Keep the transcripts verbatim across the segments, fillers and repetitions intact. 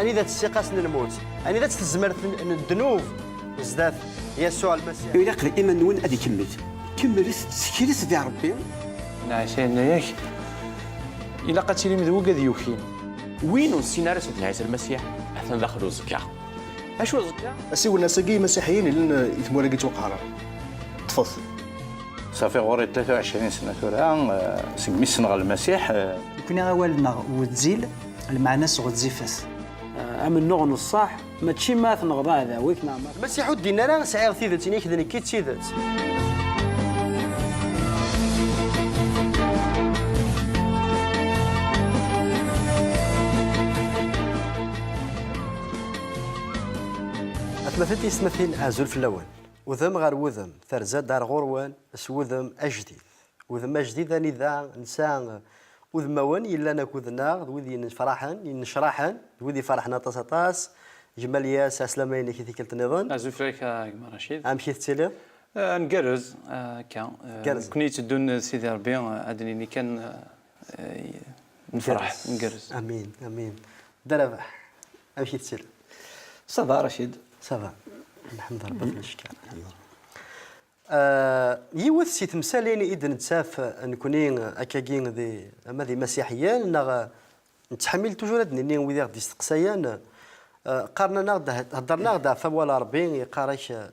Anida-tt ssiqas n lmut? Anida-tt tezmert n, n ddnub zdat Yasuɛ Lmasiḥ? Ilaq liman-nwen ad ikemmel. Kemmlet, tteklet di Ṛebbi. Ɛisa yenna-yak, ilaq ad tilim d wigad yukin. Win ur nessin ara Sidna Ɛisa Lmasiḥ, atan daxel uẓekka. Acu uẓekka? Asiwel-nnes-agi i imasiḥiyen yellan i tmura-agi ttwaqehren. Ṭṭfet. Ṣafi ɣur-i tlata u ɛecrin sna tura, eh, segmi ssneɣ Lmasiḥ, eh. Nekni awal-nneɣ wezzil, lmeɛna-s ɣezzifet. Eh, amennuɣ n ṣṣeḥ, mačči ma tenɣeḍ aɛdaw-ik neɣ ma. Lmasiḥ ur d-yenni ara sɛiɣ tidet, ini-ak d nekk i d tidet. Atmaten tiyessetmatin, azul fell-awen. Udem ɣer wudem, terza-d ar ɣur-wen s wudem ajdid. Udem ajdid anida nesɛa udmawen yellan akked-neɣ, d wid yennefraḥen, yennecraḥen, d wid iferḥen aṭas, aṭas. Gma Lyas, ɛeslama-inek i tikkelt nniḍen. Azul fell-ak a gma Racid. Amek i tettiliḍ? Eh, ngerrez, eh, akka. Eh, Tgerrez. Nekkni yetteddun d Sidi Ṛebbi, eh, ad d-nini kan, eh, eh, nefreḥ, Tgerrez. Ngerrez. Amin, amin. Dda Rabaḥ, amek i tettiliḍ? Ça va, Racid. Ça va. Nḥemd Ṛebbi, ɣef lecka. Eh, yiwet si temsalin i d-nettaf, eh, nekni, eh, akkagi di, ama d imasiḥiyen, neɣ, eh, nettḥemmil toujours ad d-nini wid i ɣ-d-isteqsayen, eh, qqaren-aneɣ-d, heddren-aɣ-d ɣef wawal Ṛebbi, yeqqar-ak, eh,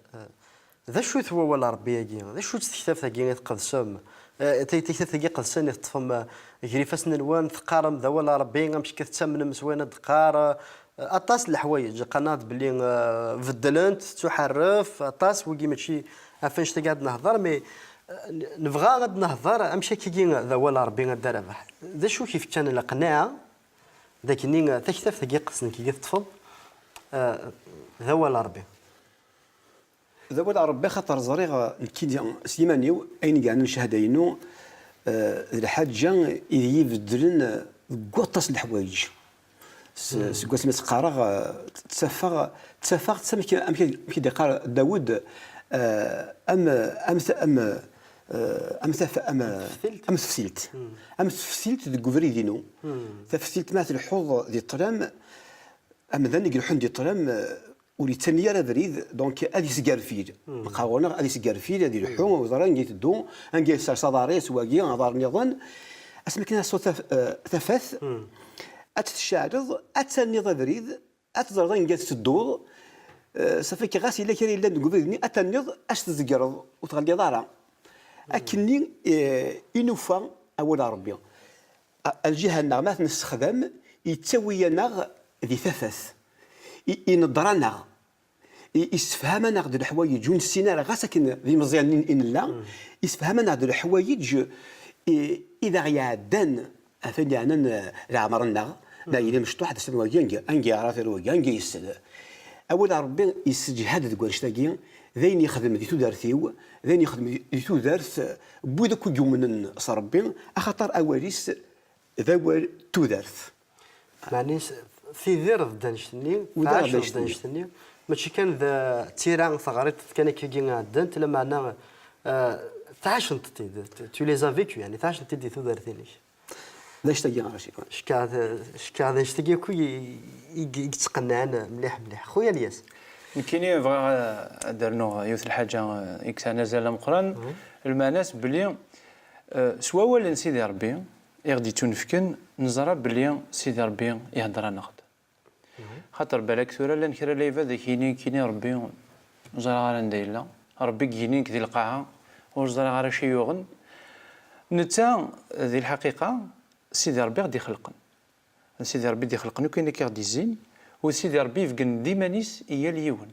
d acu-t wawal Ṛebbi-agi? D acu-tt tektabt-agi i tqedsem? Eh, ta-, taktabt-agi iqedsen i teṭṭfem, eh, gar ifassen-nwen, teqqarem d awal Ṛebbi, amek i tettamnem s wayen ad d-teqqar, eh, Aṭas n leḥwayeǧ, qqaren-aɣ-d belli, eh, beddlent, tettuḥerref, aṭas, wigi mačči ɣef annect-agi ad nehḍer, mais, eh, n-, nebɣa ad nehḍer amek akkagi d awal Ṛebbi a Dda Rabaḥ. D acu i k-ifkan lqenɛa d akken, eh, taktabt-agi iqedsen akkagi teṭṭfeḍ, eh, d awal Ṛebbi? D awal n Ṛebbi, axaṭer ẓriɣ, eh, nekkini s yiman-iw, ayen i yeɛnan cchada-inu, eh, d lḥaǧa i d iyi-ibeddlen, eh, deg waṭas n leḥwayeǧ. S-, seg wasmi i tt-qqareɣ, eh, ttafeɣ, ttafeɣ-tt amek, amek, amek i d-iqqar Dawed, eh, am, am, am, eh, am taf-, am, Teftilt. Am teftilt. Am teftilt deg ubrid-inu. Taftilt ma tleḥḥuḍ di ṭṭlam, amdan i ileḥḥun di ṭṭlam, eh, ur yettali ara abrid, donc ad yesgerfil. Meqqar ɣur-neɣ ad yesgerfil, ad ileḥḥu, ur yeẓri anga iteddu, anga yessers aḍar-is, wagi, aḍar nniḍen. Asmi kan ad tesɛuḍ taf-, eh, tafat, ad tt-tceɛleḍ, ad terniḍ abrid, ad teẓreḍ anga tettedduḍ, eh, safi kan ɣas yella kra yellan deg ubrid-nni, ad terniḍ, ad tt-tzegreḍ, ur tɣelliḍ ara. Akkenni, eh, i nufa awal n Ṛebbi. A-, lǧiha-nneɣ ma t-nessexdam, yettawi-yaneɣ di tafat, i, inedder-aneɣ, i, issefham-aneɣ-d leḥwayeǧ ur nessin ara, ɣas akken d imeẓyanen i, i nella, issefham-aneɣ-d leḥwayeǧ i, i d aɣ-iɛeddan ɣef ayen yeɛnan, eh, leɛmer-nneɣ, neɣ yili mecṭuḥ ad as-tiniḍ wagi, anga, anga yeɣra tura wagi, anga yessen. Awal n Ṛebbi yesseǧhad deg wannect-agi, d ayen yexdem di tudert-iw, d ayen yexdem di, di tudert, eh, n wid akk i yumnen s Ṛebbi, axaṭer awal-is d awal n tudert. Meɛna-s, tidireḍ-d annect-nni, Wid ara tɛaceḍ-d d-annect-nni. Annect-nni, mačči kan d, d tira teɣriḍ-t kan akkagi ɛeddant, lameɛna, eh, tɛacent-t-id, tu les as vécues, yeɛni tɛacent-t-id di tudert-inek. D annect-agi ara cekkeɣ. Cekkeɣ d, cekkeɣ d annect-agi akk i, i, i yettqennɛen mliḥ, mliḥ. Xuya Lyas. Nekkini bɣiɣ, eh, ad d-rnuɣ yiwet n lḥaǧa, eh, i yesɛan azal ameqqran. Lmeɛna-s belli, eh, s wawal n Sidi Ṛebbi i ɣ-d-yettunefken, neẓra belli Sidi Ṛebbi ihedder-aneɣ-d. Xaṭer balak tura llan kra n lɛibad ad k-yinin nekkini Ṛebbi ur ẓriɣ ara anda yella. Ṛebbi i yinin nekk di lqaɛa, ur ẓriɣ ara acu i yuɣen. Netta, di lḥaqiqa, Sidi Ṛebbi i ɣ-d-ixelqen. D Sidi Ṛebbi i d-ixelqen akk ayen akka i ɣ-d-izzin, u d Sidi Ṛebbi i ibegnen d iman-is i yal yiwen.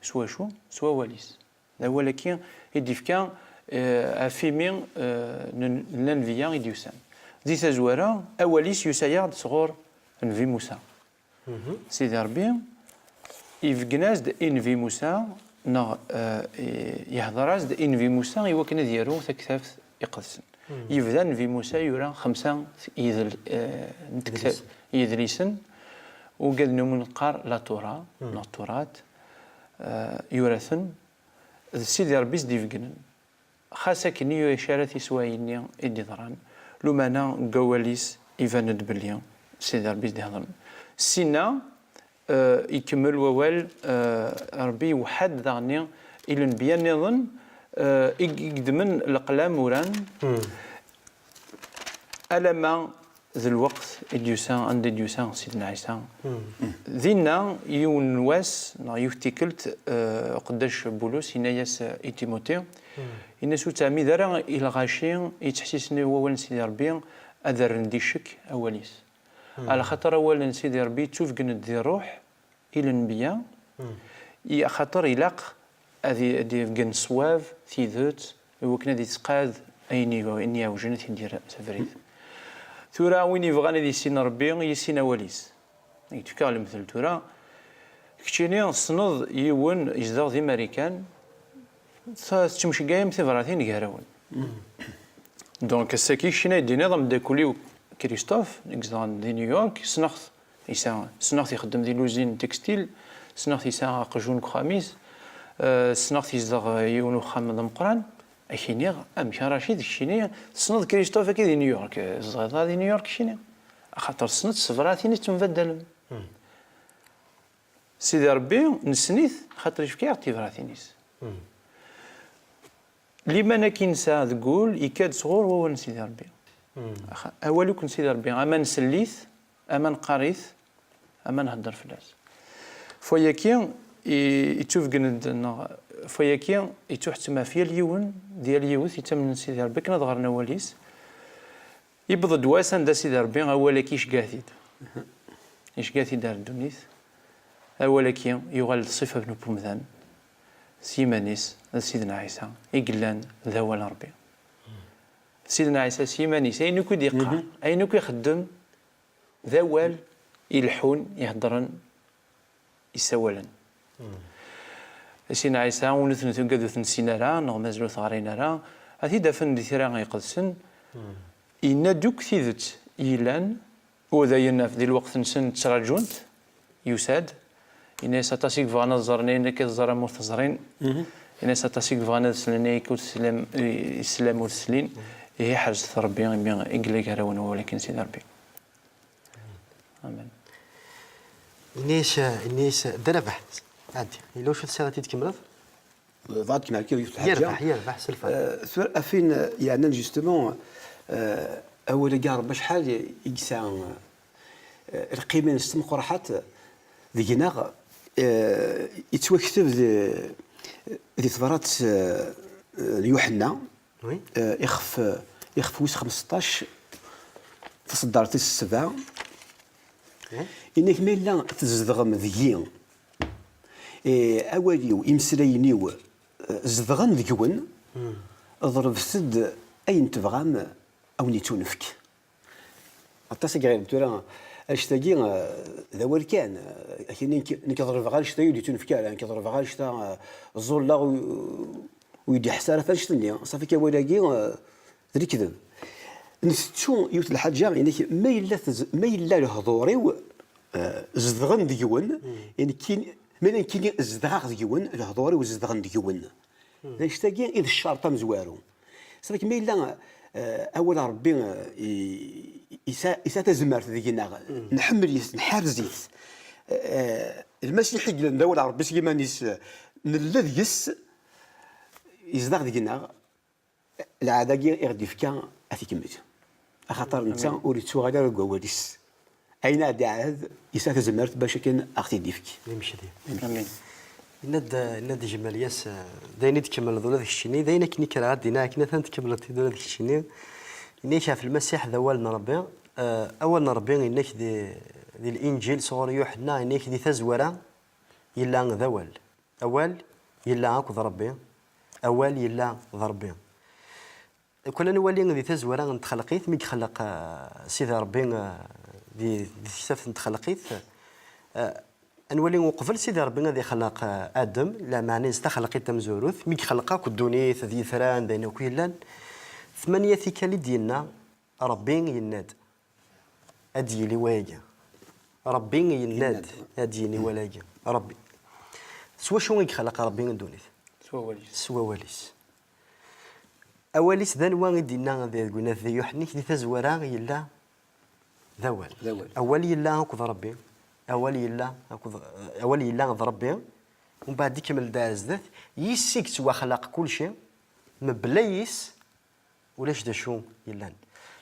S wacu? S wawal-is. D awal-agi i d-ifka, eh, ɣef imi, eh, n, n lanbiya i d-yusan. Di tazwara, awal-is yusa-yaɣ-d sɣur Nnbi Musa. Sidi Ṛebbi ibeggen-as-d i Nnbi Musa, neɣ, eh, i-, yehder-as-d i Nnbi Musa i wakken ad yaru Taktabt Iqedsen. Yebda Nnbi Musa yura xemsa yedl-, eh, n tekta-, yedlisen, ugad n umi neqqar la Torah, neɣ Turat, eh, yura-ten, d Sidi Ṛebbi i s-d-ibeggnen. Xas akken i acu ara tiswa-nni i d-iḍran, lumana deg wawal-is iban-d belli Sidi Ṛebbi i s-d-ihedren. Ssinna, Eh, ikemmel wawal, eh, Ṛebbi iweḥḥad daɣen i lenbiya nniḍen, eh, i i yeddmen leqlam uran. Alamma d lweqt i d-yusa, anda i d-yusa Sidna Ɛisa. Dinna, yiwen n wass, neɣ yiwet tikkelt, eh, uqeddac Bulus yenna-yas i Timuti, yenna-as: "Ur ttɛemmid ara i lɣaci yettḥessisen i wawal n Sidi Ṛebbi ad rren di ccek awal-is." Alaxaṭer awal n Sidi Ṛebbi yettubgen-d di ṛṛuḥ i lenbiya, i axaṭer ilaq ad i- ad d-ibgen ṣṣwab, tidet, i wakken ad ittqad ayen i- ayen iɛewjen ad t-id-yerr s abrid. Tura, win yebɣan ad yissin Ṛebbi, yissin awal-is. I d-fkeɣ lemtel tura, keččini tessneḍ yiwen yezdeɣ di Marikan, t- tettmeceggayem tibratin gar-awen. Donc, ass-agi, keččini ad d-tiniḍ ameddakel-iw Christophe, i yezdeɣen di New York, ssneɣ-t, yesɛa, ssneɣ-t ixeddem di luzin textile, ssneɣ-t yesɛa aqjun deg uxxam-is, eh, ssneɣ-t yezdeɣ, eh, yiwen uxxam d ameqqran. Ad k-iniɣ, amek a Racid, keččini tessneḍ Christophe-agi di New York, eh, tzedɣeḍ di New York keččini? Axaṭer tessneḍ s tebratin i ttembaddalen. Sidi Ṛebbi nessen-it, axaṭer yefka-yaɣ-d tibratin-is. Liman akkin nesɛa deg wul, yekka-d sɣur wawal n Sidi Ṛebbi. Axa-, awal akk n Sidi Ṛebbi, ama nsell-it, ama neqqar-it, ama nhedder fell-as. F wayagi, i- yettubgen-d, neɣ f wayagi, yettuḥettem ɣef yal yiwen d yal yiwet yettamnen Sidi Ṛebbi akken ad ɣren awal-is. Yewweḍ-d wass anda Sidi Ṛebbi awal-agi iceggeɛ-t-id. Iceggeɛ-t-id ar ddunit. Awal-agi yuɣal d ṣṣifa n umdan s yiman-is, d Sidna Ɛisa i yellan d awal n Ṛebbi. Sidna Ɛisa s yiman-is, ayen akk i d-yeqqar, ayen akk ixeddem, d awal ileḥḥun, iheddren, issawalen. Sidna Ɛisa, ur nutni tugad ur t-nessin ara, neɣ mazal ur t-ɣrin ara, ad t-id-afen di Tira Iqedsen, yenna-d akk tidet yellan, udayen di lweqt-nsen ttraǧun-t, yusa-d, yenna-yas aṭas i yebɣan ad ẓren ayen akka teẓram ur t-ẓrin, yenna-yas aṭas i yebɣan ad slen ayen akka ur teslam, i teslam ur teslin, ihi ḥerzet Ṛebbi, imi i yella gar-awen wawal akken Sidi Ṛebbi. Amen. Ini-as, ini-as, Dda Rabeḥ, ɛeddi. Yella wacu tesɛiḍ ad t-id-tkemmleḍ? Bɣiɣ ad kem-ɛekkiɣ yiwet n lḥaǧa. Yerbeḥ, yerbeḥ, s lferḥ. Euh, tura, afin, euh, yeɛnan, justement, euh, awal-agi n Ṛebbi acḥal i yesɛa, euh, lqima-ines d tameqqrant deg-neɣ, euh, yettwakteb di, di tebrat, euh, n Yuḥenna, oui, euh, ixef, ixef wis xmesṭac, taṣeddart tis sebɛa. Oui. Ini-ak, ma yella tzedɣem deg-i, eh, awal-iw, imeslayen-iw, eh, zedɣen deg-wen, ḍelbet-d ayen tebɣam, a wen-ittunefk. Aṭas i iɣilen tura, annect-agi, eh, d awal kan, eh, akini nekk, nekk ḍelbeɣ annect-agi ur d-ittunefk ara, nekk ḍelbeɣ annect-a, eh, ẓẓulleɣ, ur, ur yi-d-iḥess ara ɣef annect-nni, ṣafi kan awal-agi, eh, d lekdeb. Ntettu yiwet n lḥaǧa, ini-ak, ma yella tez-, ma yella lehdur-iw, eh, zedɣen deg-wen, i nekkini, ma yella nekkini zedɣeɣ deg-wen, lehdur-iw zedɣen deg-wen. D annect-agi i d ccerṭ amezwaru. Ṣafi kan ma yella, eh, awal n Ṛebbi, eh, i- i- yesɛa, yesɛa tazmert deg-neɣ, nḥemmel-it, nḥerz-it. Eh, Lmasiḥ i yellan d awal n Ṛebbi s yiman-is, eh, nella deg-s, yezdeɣ deg-neɣ, lɛahd-agi i ɣ-d-yefka ad t-ikemmel. Axaṭer netta ur yettuɣal ara deg wawal-is. Ayen ara d-iɛahed, yesɛa tazmert bac akken a ɣ-t-id-yefk. D imekdi. Amin. Yenna-d, yenna-d Jmal Yas, eh, d ayen i d-tkemmleḍ ula d keččini, d ayen akken i kerheɣ ad d-iniɣ akken atan tkemmleḍ-t-id ula d keččini. Yenna-ak ɣef Lmasiḥ d awal n Ṛebbi. Eh, awal n Ṛebbi yenna-ak di, di Linǧil sɣur Yuḥenna, yenna-ak di tazwara yella d awal. Awal yella akked Ṛebbi, awal yella d Ṛebbi. Lukan ad nwali di tazwara n txelqit, mi ixelleq, eh, Sidi Ṛebbi, eh, di, di tektabt n txelqit, eh, ad nwali uqbel Sidi Ṛebbi ad ixelleq, eh, Adem, lameɛna-is taxelqit tamezwarut, mi ixelleq akk ddunit d yitran d ayen akk yellan, tmanya tikkal i d-yenna Ṛebbi yenna-d, ad d-yili wayagi. Ṛebbi yenna-d, ad d-yili wayagi. Ṛebbi. S wacu i ixelleq Ṛebbi ddunit? S wawal-is. S wawal-is. Awal-is d anwa i d-yenna deg winat di Yuḥenna, di tazwara yella d awal. D awal. Awal yella akked Ṛebbi. Awal yella akked, awal yella d Ṛebbi, umbeɛd ikemmel-d ar zdat, yis-s i yettwaxlaq kulci, mebla yis ulac d acu yellan.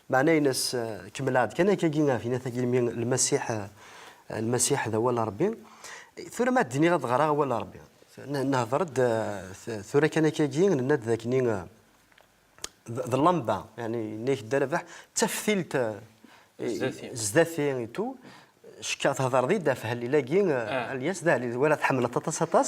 Meɛna-ines, eh, kemmleɣ-d kan akkagi ɣef inat-agi, imi Lmasiḥ, eh, Lmasiḥ d awal n Ṛebbi. Tura ma d-iniɣ ad ɣreɣ awal n Ṛebbi. Ne-, nehḍer-d, eh, t-, tura kan akkagi, nenna-d d akken, eh, d, d llamba, yani, yenna-yak Dda Rabeḥ, d taftilt, eh, zdat-i, zdat-i et tout. Cekkaɣ tehḍeṛ-d ɣef Ahellil-agi, eh, Alyas, d ahellil wala tḥemmleḍ aṭas, aṭas.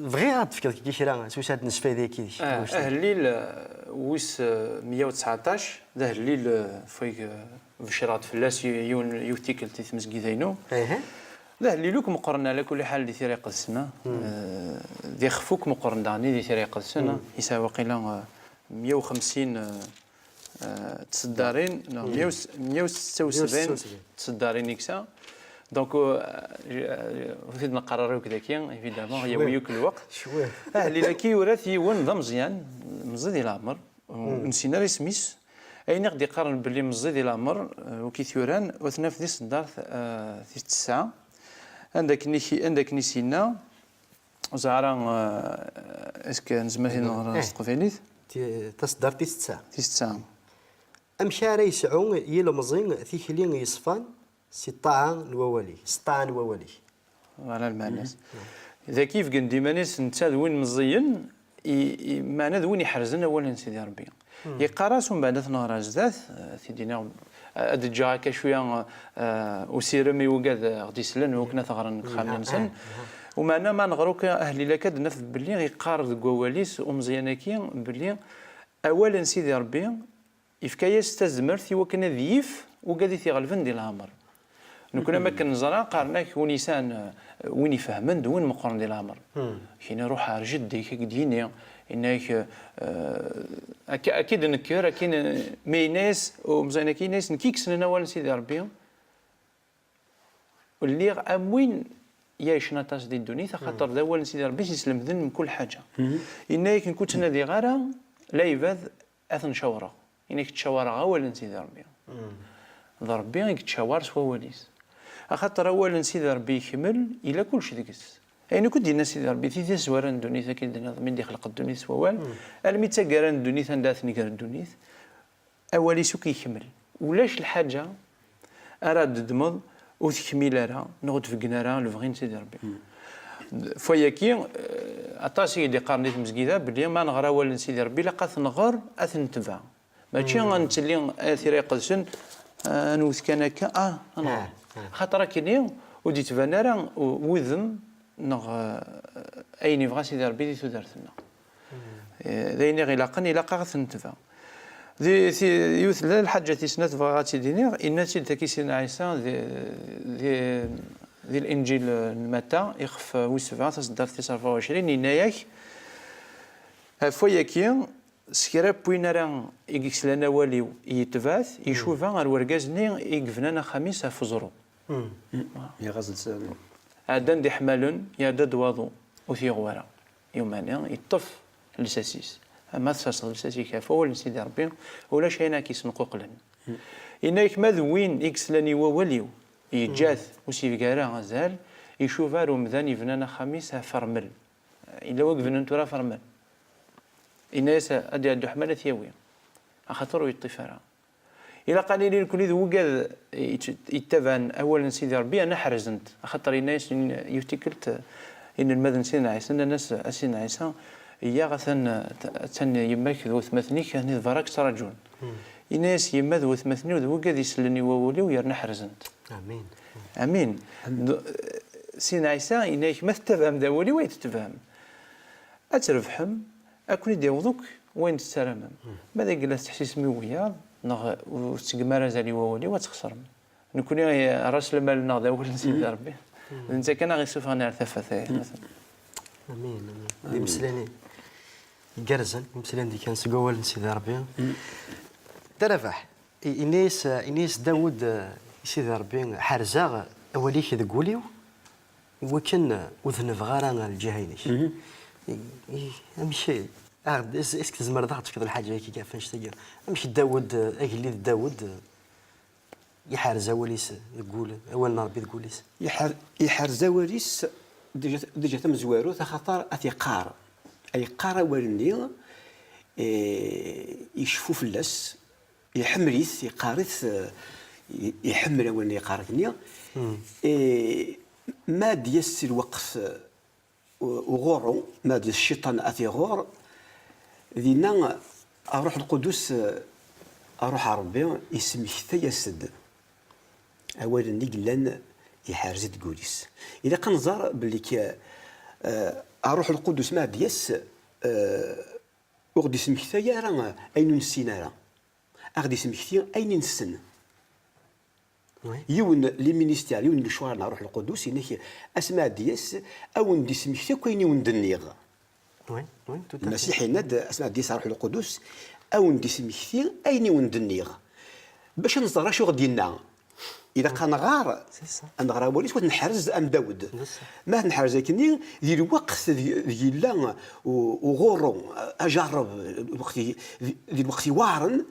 Bɣiɣ ad d-tefkeḍ kra, s wacu ad nesfaydi akka yid-k. Ah, Ahellil, eh, wis, eh, meyya u tseɛṭac, d ahellil, eh, fay, eh, becreɣ-d fell-as y-, yiwen, yiwet tikkelt di tmezgida-inu. D ahellil akk meqqren ɛla kulli ḥal di Tira Iqedsen, eh, d ixef akk meqqren daɣen i di Tira Iqedsen, yesɛa waqila, eh, meyya u xemsin, eh, eh, tseddarin, neɣ meyya u s-, meyya u setta u sebɛin tseddarin i yesɛa. Donc, eh, eh, ur t-id-neqqar ara akk daki, évidemment, yawi akk lweqt. Ahellil-agi yura-t yiwen d ameẓyan, meẓẓi di leɛmer, ur nessin ara isem-is. Ayen i ɣ-d-iqqaren belli meẓẓi di leɛmer, eh, wi k-t-yuran, ur t-naf di tseddart, eh, tis tesɛa. Anda akken i k-, anda akken i s-yenna, ur ẓriɣ ara, eh, est-ce que nezmer ad t-id-nɣer s teqbaylit? Ti-, taseddart tis tesɛa. Tis tesɛa. Amek ara yesɛu yilemẓi tikli yeṣfan si ṭṭaɛa n wawal-ik, s ṭṭaɛa n wawal-ik? Voilà lmeɛna-s. Dagi ibeggen-d iman-is netta d win meẓẓiyen, i, i, meɛna d win iḥerzen awal n Sidi Ṛebbi. Yeqqar-as umbeɛd ad t-nɣer ar zdat, eh, ad t-id-iniɣ, eh, ad d-ǧǧeɣ akka cwiya, eh, usirem i wigad, eh, ɣ-d-isellen, i wakken ad t-ɣren deg uxxam-nsen. Umeɛna ma neɣra akk ahellil akka, ad naf belli iqqar deg wawal-is umeẓyan-agi belli awal n Sidi Ṛebbi yefka-yas tazmert i wakken ad yif wigad i t-iɣelben di leɛmer. Nekkni am akken neẓra, qqaren-ak win yesɛan, eh, win ifehmen d win meqqren di leɛmer. Kini ruḥ ar jeddi-k, ad k-d-yini, yenna-ak, eh, akka, akka i d-nekker, akka i n-, mi yenna-yas, umeẓyan-agi yenna-yas, nekk i yessnen awal n Sidi Ṛebbi, lliɣ am win yɛicen aṭas di ddunit, axaṭer d awal n Sidi Ṛebbi i s-islemden mkul ḥaǧa. Yenna-yak, nekk ur ttnadiɣ ara lɛibad ad ten-cawreɣ. Yenna-yak, ttcawareɣ awal n Sidi Ṛebbi. D Ṛebbi i yettcawar s wawal-is. Axaṭer awal n Sidi Ṛebbi ikmel, yella kullec deg-s. Ayen akk i d-yenna Sidi Ṛebbi, di tazwara n ddunit, akken i d-tenniḍ, mi d-ixleq ddunit s wawal, almi d taggara n ddunit, anda ad tenger ddunit, awal-is akk yekmel. Ulac lḥaǧa ara d-ddmeḍ ur tekmil ara, neɣ ur tbeggen ara lebɣi n Sidi Ṛebbi. F wayagi, eh, aṭas i d-iqqaren di tmezgida belli ma nɣer awal n Sidi Ṛebbi, ilaq ad t-nɣer, ad t-netbeɛ. Mačči ad nettili, eh, Tira Iqedsen, eh, ad nwet kan akka, ah, ad nɣer. Xaṭer akkenni ur d-ittban ara u-, wudem neɣ, eh, ayen yebɣa Sidi Ṛebbi di tudert-nneɣ. Eh, d ayen i ɣ-ilaqen, ilaq-aɣ ad t-netbeɛ. Di, di, yiwet n lḥaǧa tis snat bɣiɣ ad tt-id-iniɣ, yenna-tt-id tagi Sidna Ɛisa di, di, di Linǧil n Matta, ixef wis sebɛa, taseddart tis ṛebɛa u ɛecrin, yenna-yak, ɣef wayagi, s kra n win ara i yeslan awal-iw, yetbeɛ-t, icuba ɣer wergaz-nni i yebnan axxam-is ɣef uẓru. Yerra-as lsani. Ɛeddan-d iḥmalen, yerra-d waḍu, ur t-yuɣ wara. Yumani, yeṭṭef lsas-is. Ama tserseḍ lsas-ik ɣef wawal n Sidi Ṛebbi, ulac ayen ara k-yessenquqlen. Yenna-yak, ma d win i yeslan i wawal-iw, yeǧǧa-t, ur s-yebgi ara azal, icuba ar umdan yebnan axxam-is ɣef ṛṛmel. Yella wa yebnan tura ɣef ṛṛmel. Yenna-yas, ad d-iɛeddu ḥman ad t-yawi, axaṭer ur yeṭṭif ara. Ilaq ad nili nekni d wigad yett-, yettabaɛen awal n Sidi Ṛebbi, yerna ḥerzen-t. Axaṭer yenna-yasen yiwet tikkelt inelmaden n Sidna Ɛisa, nnan-as, a Sidna Ɛisa, iyyaɣ, atan, atan yemma-k d watmaten-ik, atni d berra k-ttraǧun. Yenna-yas, yemma d watmaten-iw d wigad isellen i wawal-iw, yerna ḥerzen-t. Amin. Amin. D-, Sidna Ɛisa yenna-yak, ma tettabaɛem d awal-iw ay tettabaɛem, ad trebḥem, ad ken-id-yaweḍ akk wayen tettaramem. Ma d ay yella tettḥessisem i wiyaḍ, neɣ ur tettgem ara azal i wawal-iw, ad txeṣrem. Nekni, ras lmal-nneɣ d awal n Sidi Ṛebbi. D netta kan ara ɣ-issufɣen ar tafat, ay atmaten. Amin, amin. D imeslayen igerrzen, imeslayen d-ikkan seg wawal n Sidi Ṛebbi. Dda Rabaḥ, i-, ini-as, ini-as Dawed, eh, i Sidi Ṛebbi, ḥerzeɣ awal-ik deg wul-iw, i wakken, eh, ur denbeɣ ara lǧiha-inek. I, i, amek, aɣ-d-, est-, est-ce que tzemreḍ ad aɣ-d-tefkeḍ lḥaǧa-agi ɣef annect-agi? Amek Dawed, eh, agellid Dawed, eh, Iḥerz awal-is deg wul, awal n Ṛebbi deg wul-is. Iḥer-, iḥerz awal-is, déjà, déjà tamezwarut, axaṭer ad t-iqqar. Ad iqqar awal-nni, eh, iceffu fell-as, iḥemmel-it, iqqar-it, eh, i-, iḥemmel awal-nni, iqqar-it-nni. Eh, ma ad d-yas lweqt, eh, u-, uɣurru, ma d cciṭan ad t-iɣur, dinna Ṛṛuḥ Lqudus, Ṛṛuḥ n Ṛebbi, yesmektay-as-d awal-nni yellan iḥerz-it deg wul-is. Ilaq ad nẓer belli k-, eh, Ṛṛuḥ Lqudus ma ad d-yas, eh, ur ɣ-d-ismektay ara ayen ur nessin ara. Ad ɣ-d-ismekti ayen i nessen. Oui. Yiwen n les ministères, yiwen n lecɣal n Ṛṛuḥ Lqudus, yenna-k, asmi ad d-yas, ad wen-d-ismekti akk ayen i wen-d-nniɣ. Oui, oui, tout à fait. Lmasiḥ yenna-d, asmi ad d-yas Ṛṛuḥ Lqudus, ad wen-d-ismekti ayen i wen-d-nniɣ. Bac ad nẓer acu i ɣ-d-yenna. Ilaq ad nɣer, c'est ça, ad nɣer awal-is, ad t-neḥrez am Dawed. C'est ça. Ma ad t-neḥrez akkenni, di lweqt d-, d-, yella u-, uɣurru, ajarreb, lweqt i-, di, di lweqt iweɛren,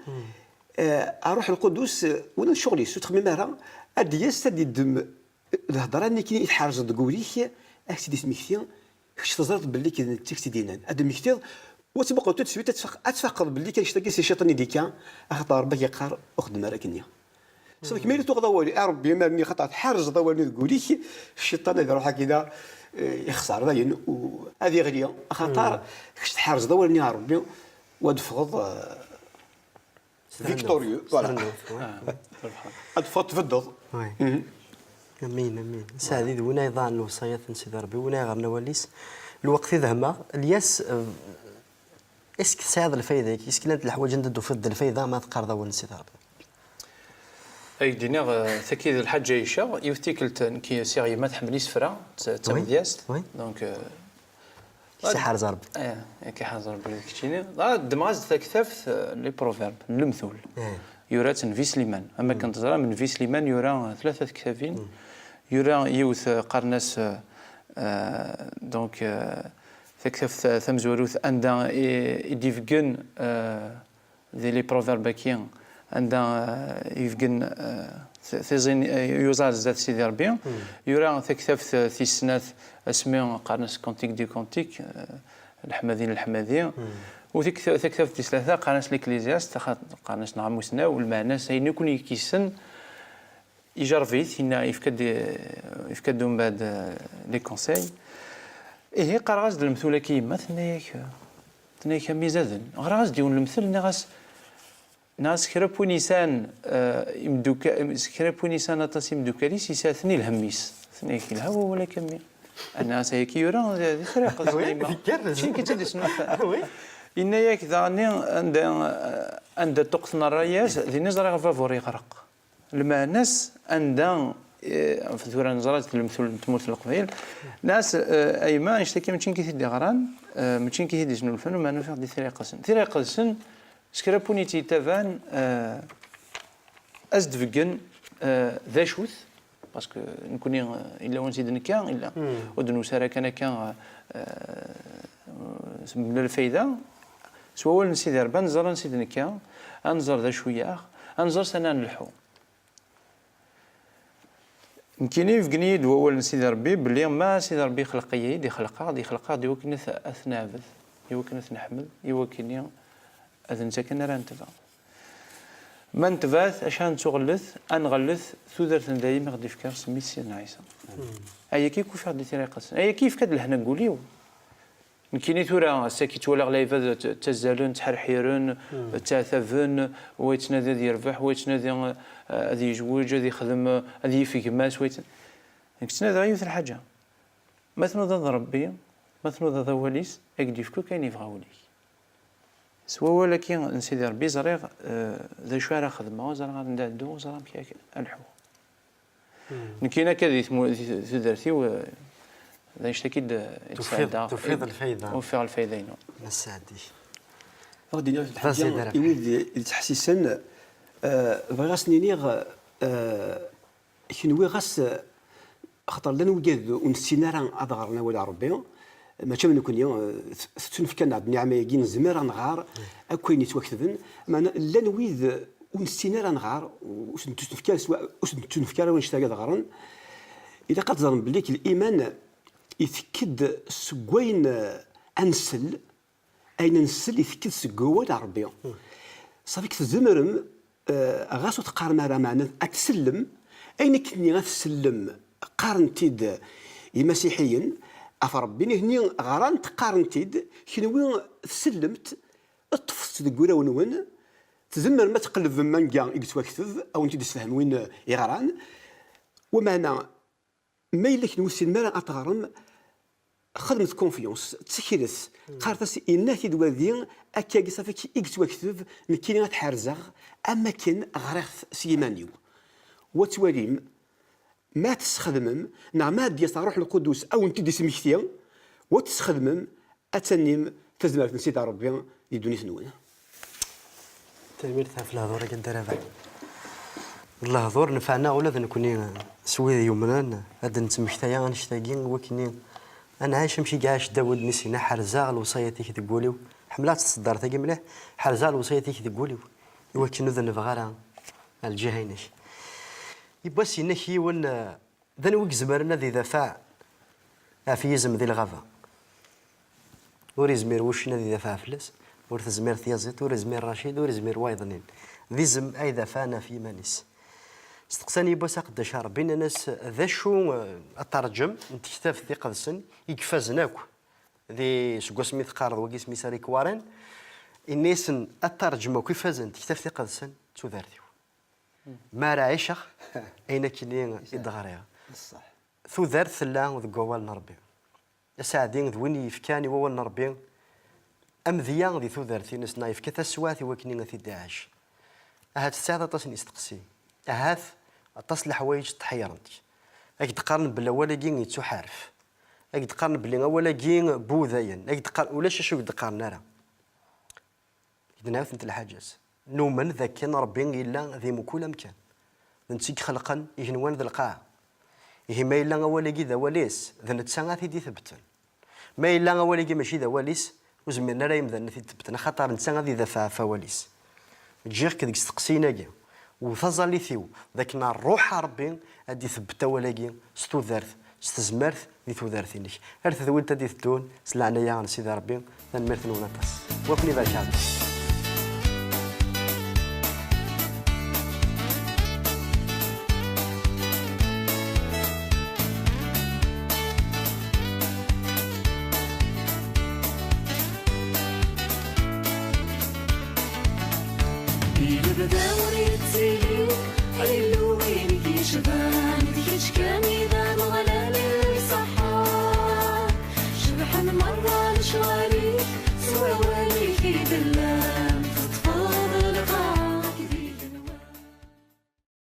eh, Ṛṛuḥ Lqudus, eh, ula d ccɣel-is, ur ttxemmim ara, ad d-yas, ad d-iddem lhedra-nni akken i tḥerzeḍ deg wul-ik, ad k-tt-id-ismekti, kečč teẓriḍ belli d netta i k-tt-id-yennan. Ad d-temmektiḍ, u ad tmuqleḍ tout de suite, ad tfaq-, ad tfaqeḍ belli kan kečč tagi si cciṭan i d-ikka, axaṭer Ṛebbi ak-yeqqar, ur xeddem ara akkenni. Sauf que ma yella tuɣeḍ awal, a Ṛebbi, imar-nni, axaṭer tḥerzeḍ awal-nni deg wul-ik, cciṭan ad iṛuḥ akkin, eh, ixṣer dayen, u ad iɣli, axaṭer kečč tḥerzeḍ awal-nni a Ṛebbi, u ad d-teffɣeḍ, eh, victorieux, voilà. S rrnut, oui. Ah, ad teffɣeḍ tbeddeḍ. Oui. Mhm. Amin, amin. Saɛdi d win ay iḍaɛen lewṣayat n Sidi Ṛebbi, win ay iɣren awal-is. Lweqt i dehmeɣ, Lyas, euh, est-ce que tesɛiḍ lfayda-agi? Est-ce que llant leḥwayeǧ anda d-tufiḍ d lfayda ma teqqareḍ awal n Sidi Ṛebbi? Ay d-iniɣ, euh, tagi d lḥaǧa Ɛica, yiwet tikkelt, nekk siɣ yemma tḥemmel isefra, d, d tamedyazt. Oui. Donc, euh, K-iḥrez Ṛebbi. Eh, k-iḥrez Ṛebbi d keččini. Ah, ddmeɣ-as-d taktabt, eh, Les Proverbes, n lemtul. Eh. Yura-tt Nnbi Sliman. Am akken teẓram, Nnbi Sliman yura, eh, tlata tektabin. Yura yiwet, eh, qqaren-as, eh, eh, donc, eh, taktabt ta-, tamezwarut anda i, i d-ibeggen, eh, di les proverbes-agi, anda, eh, ibeggen, eh, t-, tiẓin, eh, yuẓa ar zdat Sidi Ṛebbi. Yura taktabt, eh, tis snat, asmi qqaren-as Cantique des Cantiques, eh, leḥmadi n leḥmadi. U tik-, taktabt tis tlata qqaren-as l'Ecclésiaste, axa-, qqaren-as neɣ amusnaw, lmeɛna-s ayen akk i k-yessen, ijerreb-it, yenna, yefka-d, yefka-d umbeɛd, eh, les conseils. Ihi, qqareɣ-as-d lemtul-agi i yemma, tenna-yak, tenna-yak, a mmi izaden, ɣriɣ-as-d yiwen lemtel, nniɣ-as, nniɣ-as kra n win yesɛan, eh, imdukka-, kra n win yesɛan aṭas imeddukal-is, yesɛa-ten i lhemm-is. Tenna-yak, yelha wawal-agi a mmi. Nniɣ-as, ayagi yura di, di Tira Iqedsen, a yemma. Mačči nekk i tt-id-yesnulfan. Yenna-yak daɣen, anda, eh, anda ṭṭuqqten rray-as, din i ẓriɣ baba ur yeɣreq. Lmeɛna-s anda, eh, ɣef tura neẓra-tt lemtul n tmurt n Leqbayel, nniɣ-as, eh, a yemma, annect-agi mačči nekk i t-id-iɣran, eh, mačči nekk i t-id-isnulfan, lmeɛna ufiɣ-d di Tira Iqedsen. Tira Iqedsen, s kra n win i tt-yettaban, eh, ad s-d-beggen, eh, d acu-t, parce que nekkni, eh, illa wansi d-nekka, illa ur d-nusa ara kan akka, eh, eh, mebla lfayda. S wawal n Sidi Ṛebbi, ad nẓer ansi d-nekka, ad nẓer d acu-yaɣ, ad nẓer s anna ad nelḥu. Nekkini, beggen-iyi-d wawal n Sidi Ṛebbi belli ma Sidi Ṛebbi ixleq-iyi-d, ixleq-aɣ-d, ixleq-aɣ-d i wakken ad t-, ad t-neɛbed, i wakken ad t-neḥmed, i wakken ad d netta kan ara netbeɛ. Ma netbeɛ-t, acu ara nettuɣellet, ad nɣellet tudert n dayem i ɣ-d-ifka s mmi-s Sidna Ɛisa. Ayagi i k-ufiɣ di Tira Iqedsen. Ayagi yefka-d lehna deg wul-iw. Nekkini tura, ass-agi ttwaliɣ lɛibad tt-, ttazzalen, ttḥerḥiren, ttaɛtaben, wa yettnadi ad yerbeḥ, wa yettnadi, eh, ad yezweǧ, ad yexdem, eh, ad yif gma-s, wa yett-, nekk ttnadiɣ yiwet n lḥaǧa. Ma tnudaḍ Ṛebbi, ma tnudaḍ awal-is, ad k-d-yefk akk ayen yebɣa wul-ik. S wawal-agi n Sidi Ṛebbi ẓriɣ, eh, d acu ara xedmeɣ, ẓriɣ anda ad dduɣ, ẓriɣ amek ara lḥuɣ. Nekkini akka di tmu-, di tudert-iw, eh, d annect-agi d, i d-sɛeddaɣ, tufiḍ lfayda. Ufiɣ lfayda-inu. Nesɛeddi. Ad d-iniɣ lḥaǧa i wid i d-ttḥessisen, eh, bɣiɣ ad sen-iniɣ, eh, kenwi ɣas, eh, axaṭer llan wigad ur nessin ara ad ɣren awal n Ṛebbi, mačči am nekkni, eh, t-, tettunefk-aneɣ-d nniɛma-agi, nezmer ad nɣer akk ayen yettwaketben, meɛna llan wid ur nessin ara nɣar, ur sen-ttunefk ara s wa-, ur sen-ttunefk ara wanect-agi ad ɣren. Ilaq ad ẓren belli k-, liman itekk-d seg wayen, eh, ad nsel, ayen ad nsel itekk-d seg wawal n Ṛebbi. Ṣafi tzemrem, eh, ɣas ur teqqarem ara, meɛna ad tsellem, ayen akken ad tsellem, qqaren-t-id imasiḥiyen ɣef Ṛebbi, nitni ɣran-t, qqaren-t-id, kenwi tsellemt, ṭṭfet-t deg wurawen-nwen, tzemrem ad tqellbem anga i yettwakteb, ad wen-t-id-isefhem win, eh, iɣran. Wameɛna, ma yella kenwi ur tessinem ara ad teɣrem, xedmet confiance, tteklet, qqaret-as, yenna-t-id wadi, akka-agi ṣafi i yettwakteb, nekkini ad t-ḥerzeɣ, am akken ɣriɣ-t s yiman-iw. Wa twalim, ma tesxedmem, neɣ ma ad d-yas Ṛṛuḥ Lqudus, ad wen-t-id-ismekti, wa tesxedmem, ad tanim tazmert n Sidi Ṛebbi di ddunit-nwen. Tanemmirt ɣef lehdur-agi n Dda Rabaḥ. D lehdur nefɛen-aɣ ula d nekkni s wid yumnen, ad d-nettmektaya annect-agi, i wakken ad nɛic amek i iɛac Dawed mi s-yenna, "Ḥerzeɣ lewṣayat-ik deg wul-iw." Ḥemmleɣ-tt tseddart-agi mliḥ, "Ḥerzeɣ lewṣayat-ik deg wul-iw, i wakken ur d-nebɣ ara lǧiha-inek." Yiwwas yenna-k yiwen, eh, d anwa i izemren ad idafeɛ ɣef yizem di lɣaba? Ur izmir wuccen ad idafeɛ fell-as, ur tezmir tyaziḍt, ur izmir Racid, ur izmir wayeḍnin. D izem ay idafɛen ɣef yiman-is. Steqsan yiwwas aqeddac n Ṛebbi, nnan-as, "D acu, eh, aṭerǧem n tektabt iqedsen i ifazen akk?" Di, seg wasmi teqqareḍ wagi isem-is Rick Warren, inna-yasen, "Aṭerǧem akk ifazen n tektabt iqedsen d tudert-iw." Mi ara ɛiceɣ ayen akkenni i d-ɣriɣ. Ṣṣeḥ. Tudert tella deg wawal n Ṛebbi. Aseɛdi d win yefkan i wawal n Ṛebbi amedya di tudert-ines, neɣ yefka taswaɛt i wakken ad t-id-iɛac. Ahat tesɛiḍ aṭas n yisteqsi. Ahat aṭas n leḥwayeǧ tḥeyyren-k. Ad k-d-qqaren belli awal-agi yettuḥaref. Ad k-d-qqaren belli awal-agi n wudayen. Ad k-d-qqaren, ulac acu i k-d-qqaren ara. Deg d yiwet n lḥaǧa-s, numen d akken Ṛebbi yella di mkul amkan. D netta i ixelqen igenwan d lqaɛa. Ihi ma yella awal-agi d awal-is, d netta ad t-id-itebbten. Ma yella awal-agi mačči d awal-is, ur zmiren ara yemdanen ad t-id-tebbten, axaṭer netta ad idafeɛ ɣef wawal-is. Ǧǧiɣ-k deg isteqsiyen-agi. Wwet aẓallit-iw, d akken Ṛṛuḥ n Ṛebbi ad d-itebbet awal-agi s tudert, s tezmert, di tudert-inek. Ar tedwilt ad d-iteddun, s leɛnaya n Sidi Ṛebbi, tanemmirt-nwen aṭas. Wa ken-ibarek Ṛebbi. Di lebda ur yettili ḥillu win i k-yecban, d kečč kan i d Ameɣlal iṣeḥḥan. Cebḥen merra lecɣal-ik, s wawal-ik i d-llan.